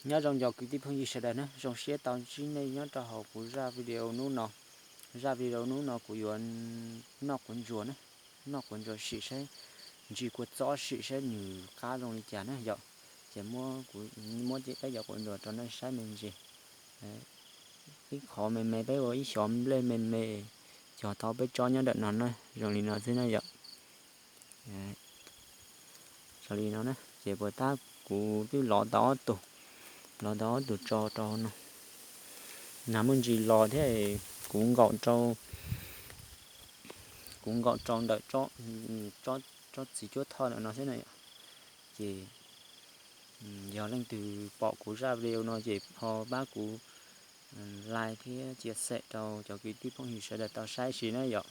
Nyob zoo cov kwv tij phooj ywg sawv daws na, zoo siab tau ntsib nej nyob rau hauv kuv zaj video hnub no. Zaj video hnub no kuv yuav noj quav ntsuas na, noj quav ntsuas sim saib ntsis kua txob sim saib nws qab zoo li cas na yom. Ces muab, muab peb cov quav ntsuas rau nej saib me ntsis. Ib qho me me, peb ua ib xyov nplej me me, cog tau peb tsob nyob ntawm no na, zoo li no xwb na yom. Zoo li no na, ces puas tab kuv twb lov tau ob tug, lov tau ob tug tso rau no. Nag muaj ntsis los thiab, kuv nkaum rau, kuv nkaum rau ntawm tsob txiv cuab thoj ntawm no xwb na yom. Ces yog leej twg pom kuv zaj video no ces ho pab kuv like thiab chia sẻ rau cov kwv tij phooj ywg sawv daws tau saib sim na yom.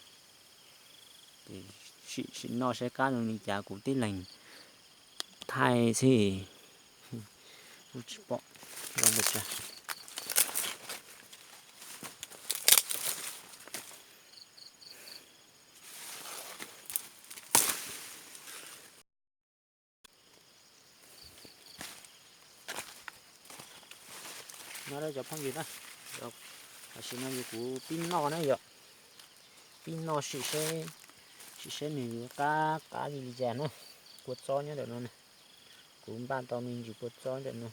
Ces sim, sim noj saib qab zoo li cas kuv tib leeg thaij xwb. Tsis pom zoo li cas. No cov phooj ywg na, tam sim no ces kuv pib noj na yom, pib noj sim seb, sim seb nws yuav qab qab li li cas na. Kua txob nyob ntawm no na, kuv npaj tau me ntsis kua txob ntawm no.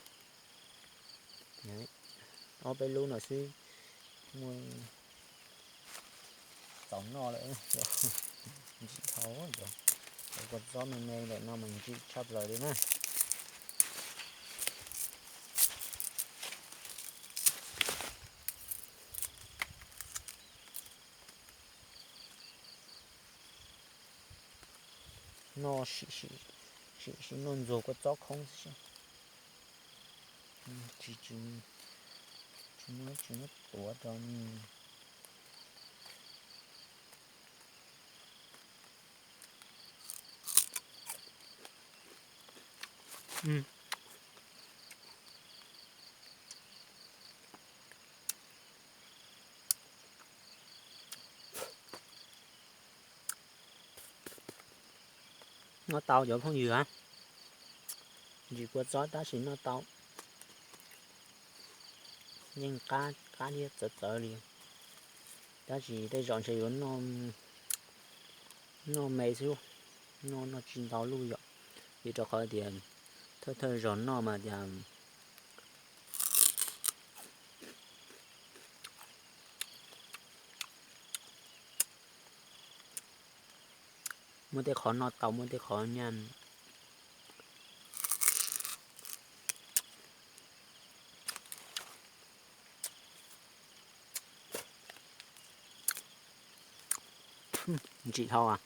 Ob peb lub no xwb, muaj txaus noj lawm. Ntsim dhau, cov kua txob me me ntawm no mas ntsim tshaj plaws li na. Noj sim, sim noj ntxuag kua txob khoob xwb. Tsis, tsis muaj, tsis muab tuav rau ni. Noj tau cov phooj ywg a, ntsim kua txob tab sis noj tau, yeej qab, qab thiab txawv txawv li. Tab sis tej zaum ntshe yuav noj me xwb, noj, noj tsis ntau lub yom, vim rau qhov tias thawj thawj zaug noj mas tias muaj tej qhov noj tau, muaj tej qhov nyaj. Ntsim dhau a.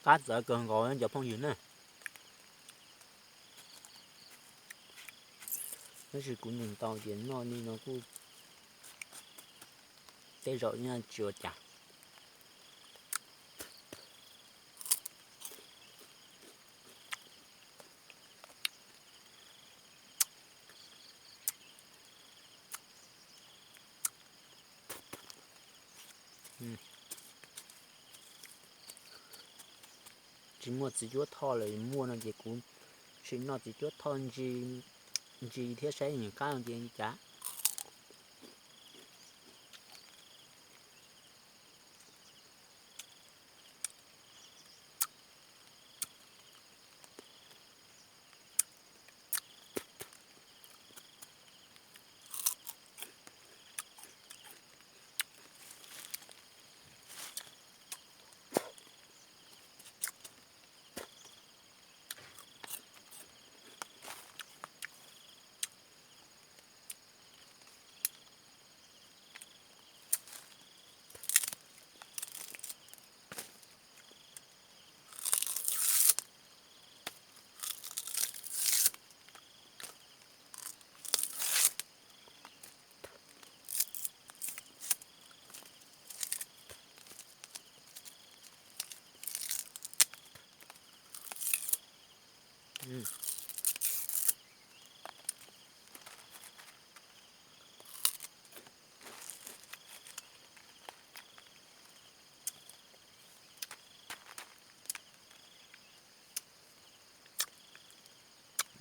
Qab txawv kawg nkaus cov phooj ywg na. Tab sis kuv nyeem tau tias noj li no kuj tej zaum yeej tsis ua cas. Tsis muaj txiv cuab thoj lawm, muaj no ces kuv sim noj txiv cuab thoj ntsis thiab saib nws qab tias li cas.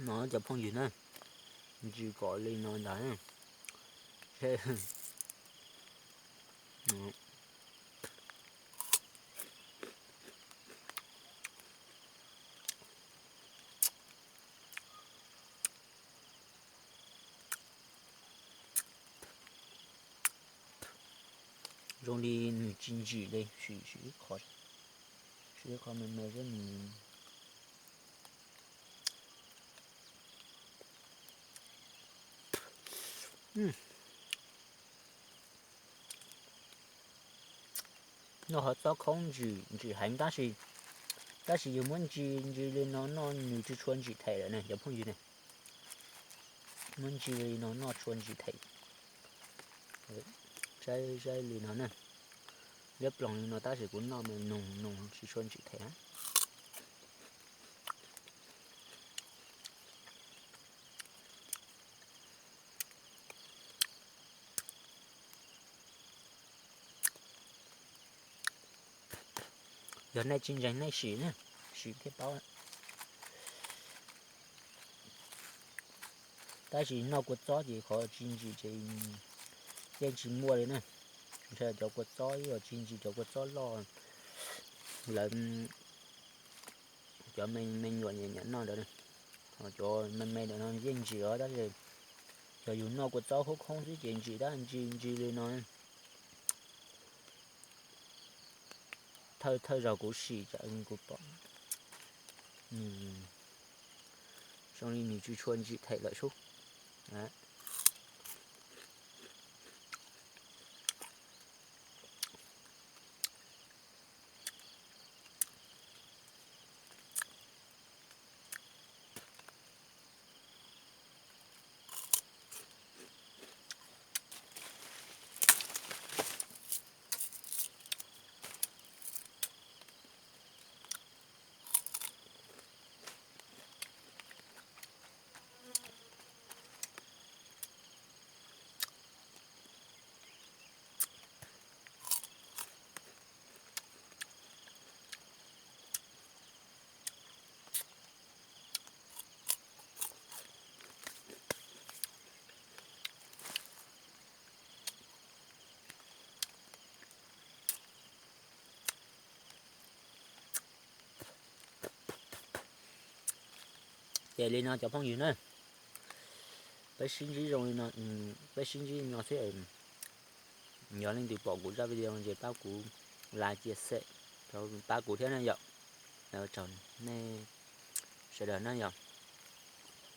No cov phooj ywg na, ntsis kom li no ntag. Zoo li nws tsis ntsim li, sim, sim ib qho, sim ib qho me me seb nws. Noj qhov txob khoob ntsim, ntsim heev tab sis, tab sis yus muab ntsis, ntsis li no noj nws tsis tshua ntsim them lawm ne cov phooj ywg ne. Muab ntsis li no noj tshua ntsim them. Saib, saib li no na, liab ploog li no tab sis kuv noj mas noog noog tsis tshua ntsim them. Yog nej tsis ntseeg nej sim na, sim thiaj paub. Tab sis noj kua txob ces qhov tsis ntsim ces yeej tsis muaj li na. Ntshai cov kua txob ib yam tsis ntsim cov kua txob loj lawv cov me nyuam nyiam nyiam noj ntawd. Ho cov me me ntawm no yeej ntsim os, tab sis yog yus noj kua txob khoob khoob xwb ces ntsim tab ntsis ntsis li no. Thawj, thawj zaug kuv sim tsam kuv pom zoo li nws tsis tshua ntsim them lawm sub. Ces li no cov phooj ywg na, peb sib ntsib zoo li no, peb sib ntsib no xwb. Yog leej twg pom kuv zaj video ces pab kuv like, chia sẻ rau pab kuv thiab na yom. Tsaug nej sawv daws na yom.